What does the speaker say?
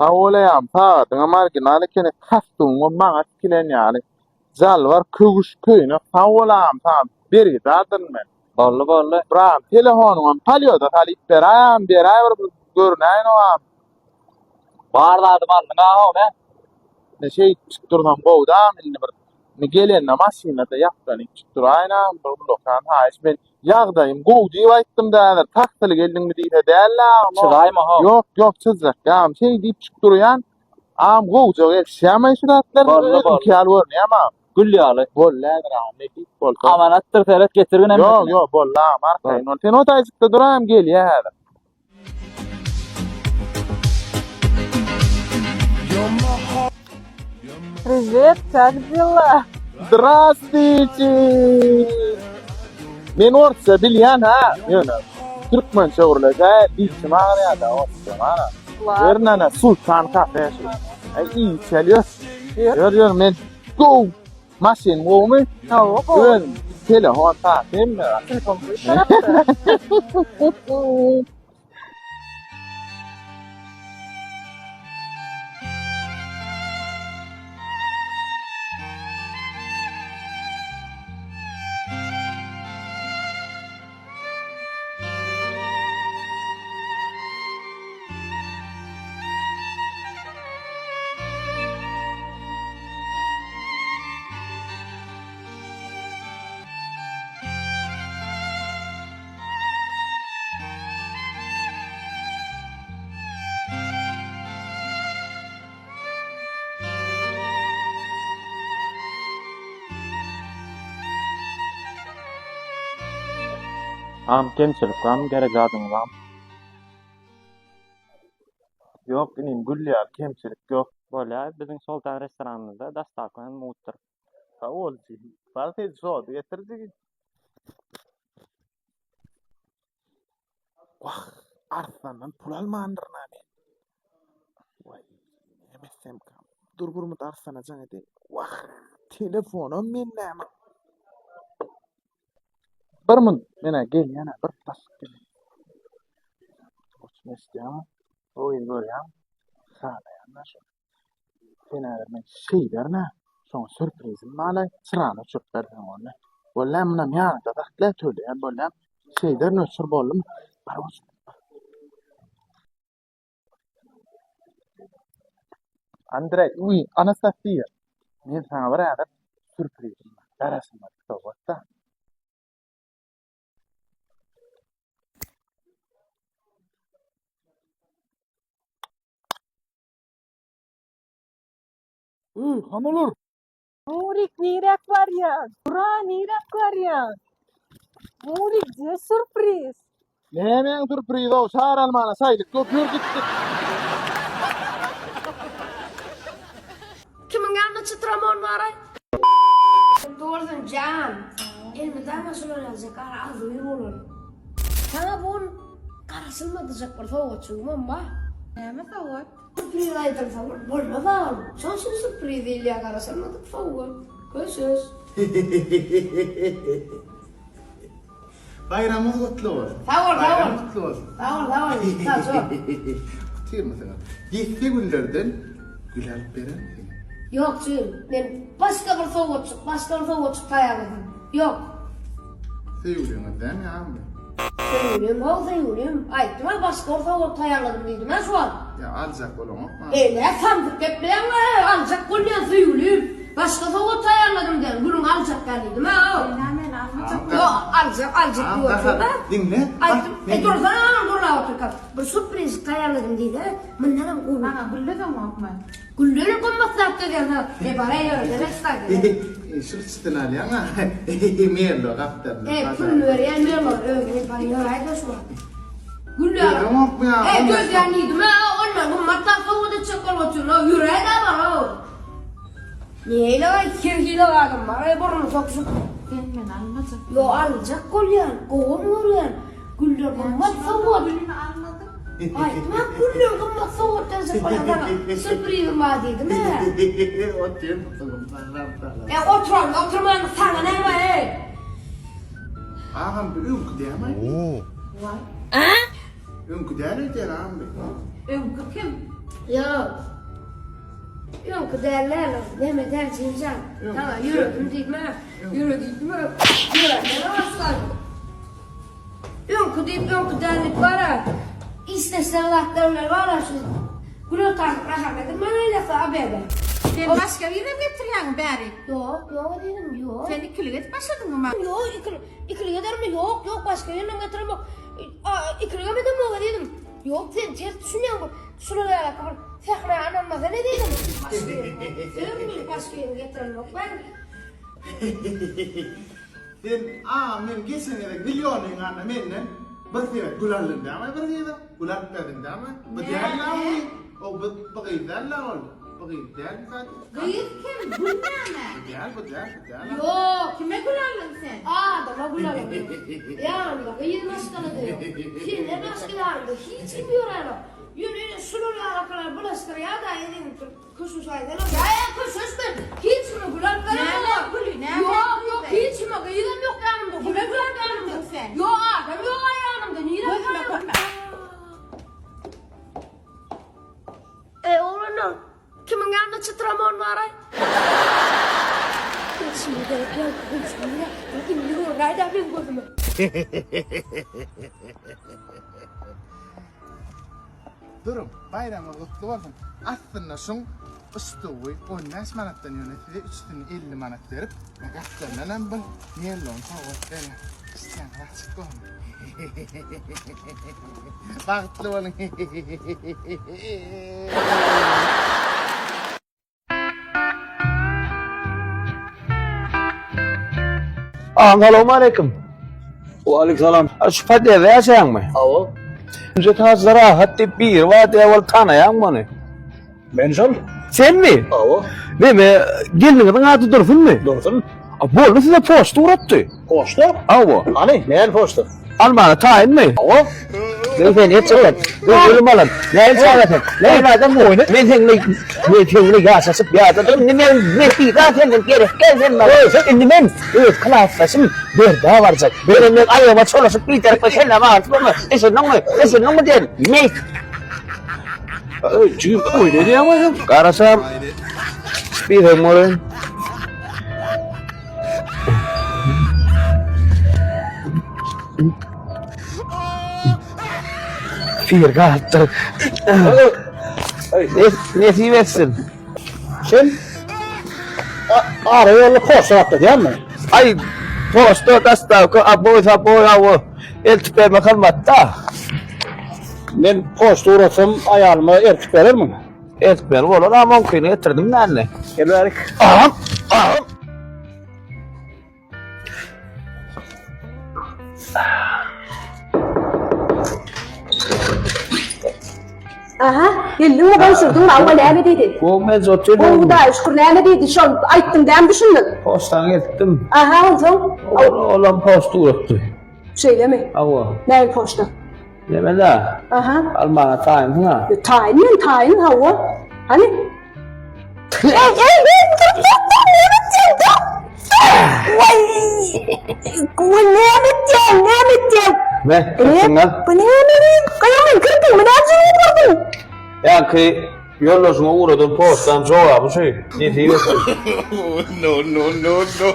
Sag bolaýam, sagadyňam original ekeni, kostýumyňam maňa tikilen ýaly. Jalbar, köwüş, köýnek, sag bol agam, saňa bergidardyryn men. Boldy, boldy. Bram, telefonyňam polýoda salyp beräý agam, beräý bir görünäýin agam. Bar zadymy aldyň agam, he? Indi şeýtjik dursam gowy-da agam, indi bir indi gelende maşynda-da ýaplanypjyk duraýyn agam, bir ullakan haýyş. Men ýagdaýym gowy diýip aýtdym-da häzir, taksili geldiňmi diýse däl-de agam. Çyzaýma how. Ýok, ýok, çyzjak agam, şeý diýipjik durýan. Agam gowja gelişýärmi şu zatlar? Boldy, boldy. Özüňki ýaly görünýärmi agam? Gül ýaly. Boldy häzir agam, nesip bolsa. Amanatdyr seret getirgin hemmesini. Ýok, ýok, boldy agam, arkaýyn bol. Sen o taýjykda dur agam, gelýär häzir. Privet, как дела? Здравствуйте! Men orsça bilýän ha, ýöne türkmençe gürleşä dişim agyrýar-da orsça mana. Ладно. Ýör nana Sultan kafe şu. Aý içeli ýör. Ýör ýör men go. Maşyn gowumy? Hawa, gowy. Özüm telefon saat hemme. Telefon gowy tarapda. Agam kemçilik barmy gerek zadyňyz barmy? Ýok inim gül ýaly kemçilik ýok. Bolýar biziň Soltan restoranymyzda dostawka hem mugtdyr. Sag bol jigim. Bar sen şody getir jigim. Wah, Arslandan pul almandyryn-a men. Waý, näme etsemkäm? Dur bir minut Arslana jaň edeýin. Wah, telefonam mendämi? Bir minut, men-ä gelýän-ä, bir basyp geleýin. Goçum eşidýäňmi? O gyzy görýäňmi? Halaýan-da şony. Sen häzir men şeýderin-ä, şoňa sürprizim bar-laý, çyrany öçürip berseň boldy. Bolýa, munam ýanyňda sakla, töleýän bolýan. Şeýderin öçür boldumy? Bar goçum, bar. Andreý, uý, Anastasiýa, men saňa bir häzir sürprizim bar. Garaşylmadyk sowgat-da. Öý, han olar. Nurik niräk barýaň? Ura, niräk barýaň? Nurik, gde sürpriz? Nämäň sürprizi-ow, şar almana şaýlyk ýok, ýör gitdik. Kimiň ýanynda çytramon baraý? Dolsun jan. Elmydama şular ýaljak ara agzybir bolar. Saňa bu gün garaşylmadyjak bir sowgatjygymam bar. Näme sowgat? Sürpriz aýdylsa bolmaz agam. Şoň üçin sürpriz diýilýär garaşylmadyk sowgat. Köşeş. Baýramyňyz gutly bolsun. Sag bol, sag bol. Baýram gutly bolsun. Sag bol, sag bol. Sag bol. Gutyrmysyňyz? Desse güllerden gül alyp berermisiňiz? Ýok jigim, men başga bir sowgatjyk, başga bir sowgatjyk taýýarladym. Ýok. Söýgüliňiz dämi agam? Söýgülim, how söýgülim. Aýtdym-a başga bir sowgat taýýarladym diýdim-ä şu wagt. Ýa aljak bolaňokmy? Eý, nä samsyk gepleýäň-le, aljak bolýan söýgülim. Başga sowgat taýýarladym diýen, gülüňi aljak däl diýdim-ä. Ýa men almajak. Ýok, aljak, aljak diýip otyryn-a. Diňle. Aýtdym, e dursana agam gürläp otyrka. Bir sürpriz taýýarladym diýdi-ä, mundanam gowy. Maňa gülle soňokmy? Güllerem gymmat zat dödýän ha. E baraý ýöre, gerek staýda. Şul çytyny alýaň-a. Merlo gapdalynda. E puluny berýän merlo özüňi baraý ýöräýdä şu wagt. Güller. Dözemokmy ýa? E dözýän diýdim-ä, ondan gymmat zat sowgat etjek bolup otyryn-a, ýöräýdä bar-ow. Neýle-aý, her hili adam bar-aý burnuny sokuşyp. Sen meni almajak. Ýok, aljak bolýan, gowam görýän. Güller gymmat sowgat. Gülüni almadyň. Aýtma güller gymmat sowgat berjek bolýan saňa. Sürprizim bar diýdim-ä. Otyr mutulum salam salam. E oturan oturman saňa näme eý. Agam bu öňki dämi? Waý. Öňki däl öýdýän agam bu. Öňki kim? Ýok. Öňki däl-däl ol. Neme däl Jimjan. Saňa ýöredim diýme. Ýöre diýdimi? Ýöräýmeli başlady. Öňki diýip, öňki däl diýip bar-a. Işdeşler zatlar bilen bar-a şu günortanlyk nahar getirmän aýlasa obede. Sen başga birinem getirýäňmi bärik? Ýok, ýok diýdim, ýok. Sen ikilik edip başladyňmy maňa? Ýok, ikilik edermi? Ýok, ýok, başga birinem getiremok. Ikiligem edemok diýdim. Ýok, sen ters düşünýäň bu. Şular ýaly bir sähra ynanmasa ne diýdim? Başga ýerini, söz başga ýerini getirenok ben. Sen agam men geçen gezek millionyň anda menden bir sebet gül aldyň dämi bir gyza? Gül alyp berdiň dämi? Bu däl la ol. O bu bu gyz däl la ol. Bu gyz däl zat. Gyz kim? Gül näme? Bu däl bu däl bu däl. Ýok. Kime gül aldyň sen? Adama gül alan ýok. Ýanynda gyz maşgala-da ýok. Senden başga ýanynda hiç kim ýörenok. Ýöne ine şular ýalykalar bulaşdyrýar-da eliňi tutup köşeş aýdana. Ýa-ýa köşeşmen. Hiç kime gül alyp beremok. Näme güli? Näme Ýok, ýok, hiç kime gyzam ýok ýanymda. Gülem ýok ýanymda. Sen? Ýok, adam ýok ýanymda. Nirä Gözüme görme. Eý, oglanlar, kimiň ýanynda çytramon bar-aý? Içime gerek ýaňky gülşüň ýa, indi görüräý-dä meň gözüme. Duruň, baýramyňyz gutly bolsun. Aslynda şuň yştugy 15 manatdan ýöne size üçüsini 50 manat berip, gapdalyndanam bir mellon sowgat berýän. Işdäňiz açyk bolsun. Bagtly boluň. Agam salowmaleýkim. Waleýkim salam. Şu podýezde ýaşaýaňmy? Hawa. Nji etajda Rahat diýip biri bar diýýär, ol tanaýaňmy ony? Men şol. Senmi? Hawa. Neme, gelniňiziň ady Dursunmy? Dursun. A, boldy size poçta ugratdy. Poçta? Hawa. Hany, nähili poçta? Almana taýynmy? Hawa. Men seni etjek. Ölüm alan. Nähili çaga sen? Nähili adam sen? Men seninle men seninle ýaşaşyp ýadadym. Indi men mesida senden gerek gel sen maňa. Indi men öz klasdaşym Berdä barjak. Men men aýagyma çolaşyp bir tarapa sen maňa tutma. Eşendiňmi? Eşendiňmi diýen? Meýt. Jigim, oýun edýäňmi sen? Garasam bir hem bolayım. Pir galypdyr. Nesip etsin. Sen ara ýolda poçta gatnadýarmy? Aý, poçta, dastavka, aboý, saboý, awo, eltip berme hyzmatda. Men poçta ugratsam aýalyma ertip berermiň? Eltip ber bolar, a oňkyny getirdim däli. Gel bärik. Agam, agam. Aha, geldiňmi gowşurdyňmy, awa näme diýdi? Gowy men otyr. Gowy Hudaýa şükür näme diýdi? Şol aýtdyň dämi düşündiň? Poçtany eltdim. Aha, onsoň? Olam poçta ugratdy. Şeýlemi? Hawa. Nähili poçta? Neme-dä? Aha. Almaga taýynsyň-a? Taýyn men, taýyn, hawa. Hany? Eý, eý, eý, dur, dur, dur, näme etýäň, dur! Waý! Waý, näme etýäň, näme etýäň? Me, kirpiňe. Bu näme? Gyýaman, kirpiňmi näme üçin gurduň? Ýaňky ýoldaşyňa ugradan poçtaň jogaby şu. Nesip etsin. No, no, no, no.